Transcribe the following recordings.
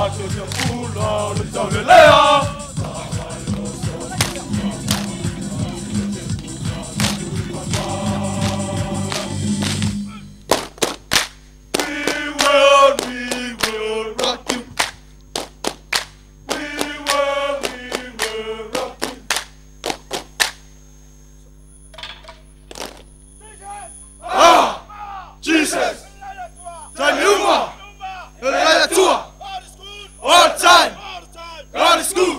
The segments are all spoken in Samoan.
We will rock you. We will rock you. Ah! Jesus! Taimi uma! All the time! God is good!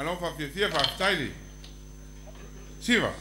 Malo faafiafia, faafetai le siva.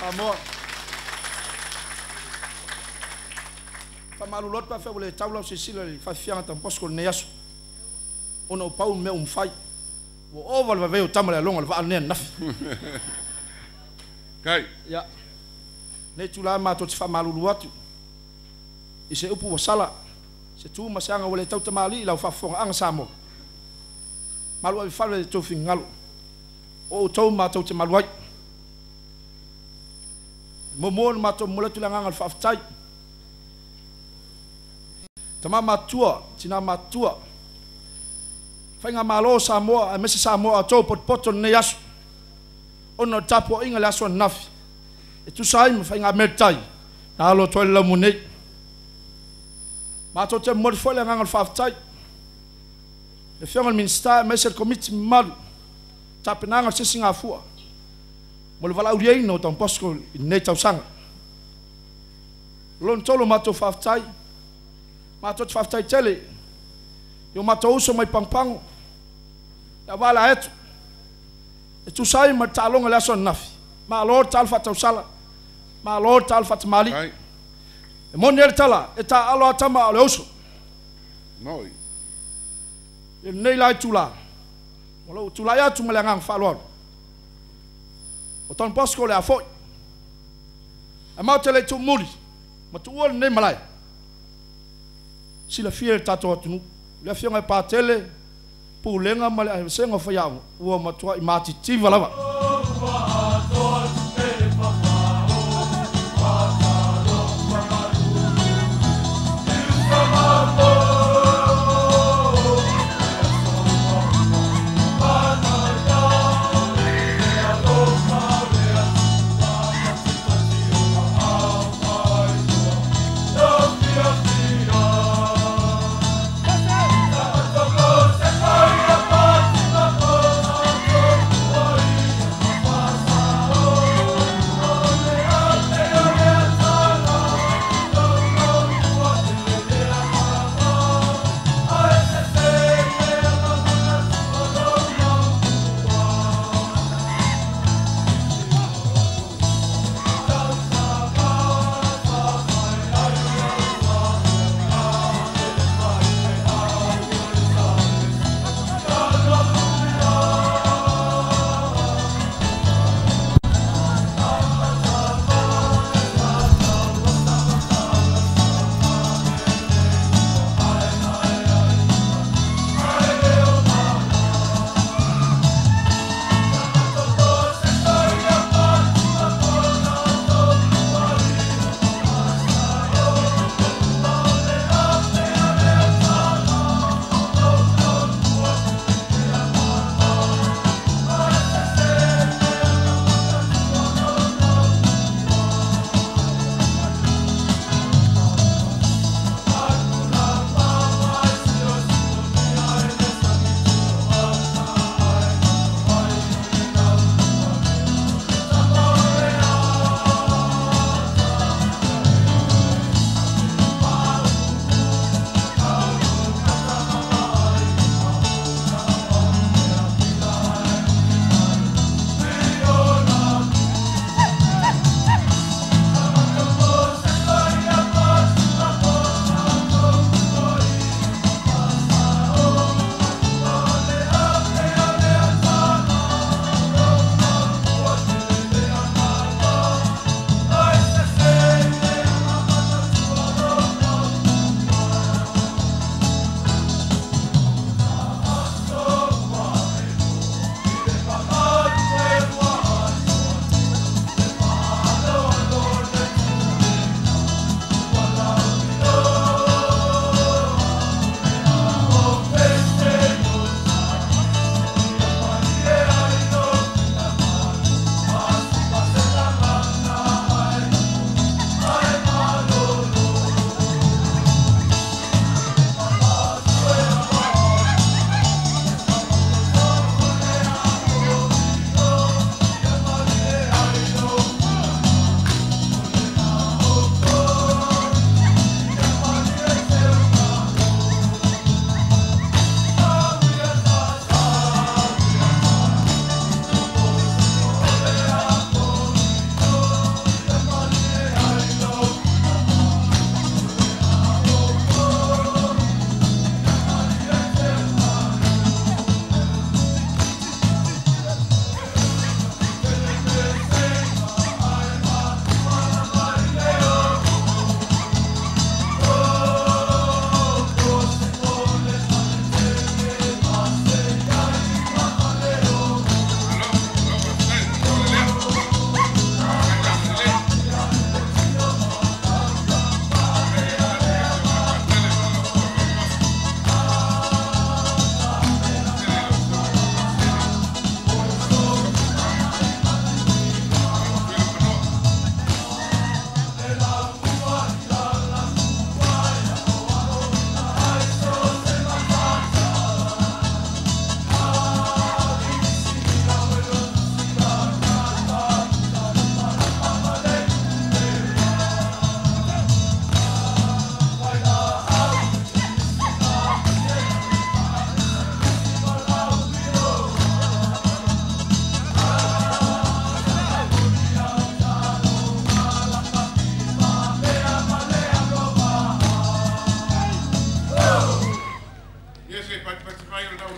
Samoa. Faamalulu atu pe afai ua le tau lau silasila i le faafiafiaga a Don Bosco i lenei aso, ona ua pau le mea ua mafai. Ua ova le vaivai o tama le aloga o le vaa lenei ananafi. Kai. Ia, lenei itula matou te faamalulu atu i se upu ua sala, se tu ma se aga ua le tautamalii i lau faafofogaaga Samoa. Malu ave i fale i tou finagalo, o outou matou te malu ai. E muamua ona matou momoli atu le agaga o le faafetai. Tama matutua, tina matutua, Faigamalo o Samoa aemaise Samoa atoa ua potopoto i lenei aso ona o le tapuaiga i le aso ananafi e tusa ai ma faigamea na alo atu ai le laumua nei. Matou te momoli foi le agaga o le faafetai i le Afioga i le Minisita aemaise le Komiti mamalu tapenaga o le Sisigafua mo le valaauliaina o Don Bosco i lenei tausaga. Lona tolu o matou faafetai, matou te faafetai tele i o matou uso mai Pagopago, le auvaa Aeto, e tusa ai ma le taaloga i le aso ananafi, malo le tatalo faatausala, malo le tatalo faatamalii. E moni ai le tala, e taaalo lava tama a o le uso. I lenei la itula, o lou tulai atu ma le agaga faaaloalo, o Don Bosco o le a foi. Ae matou te le i tuumuli ma tuua lenei malae, silafia e le tatou atunuu, le afioga i Patele, Pulega ma le Vasega o Faiaoga, ua matuai matitiva lava.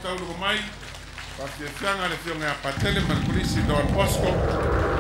tauluga mai, faafiafiaga le Afioga ia Patele ma le Kolisi Don Bosco.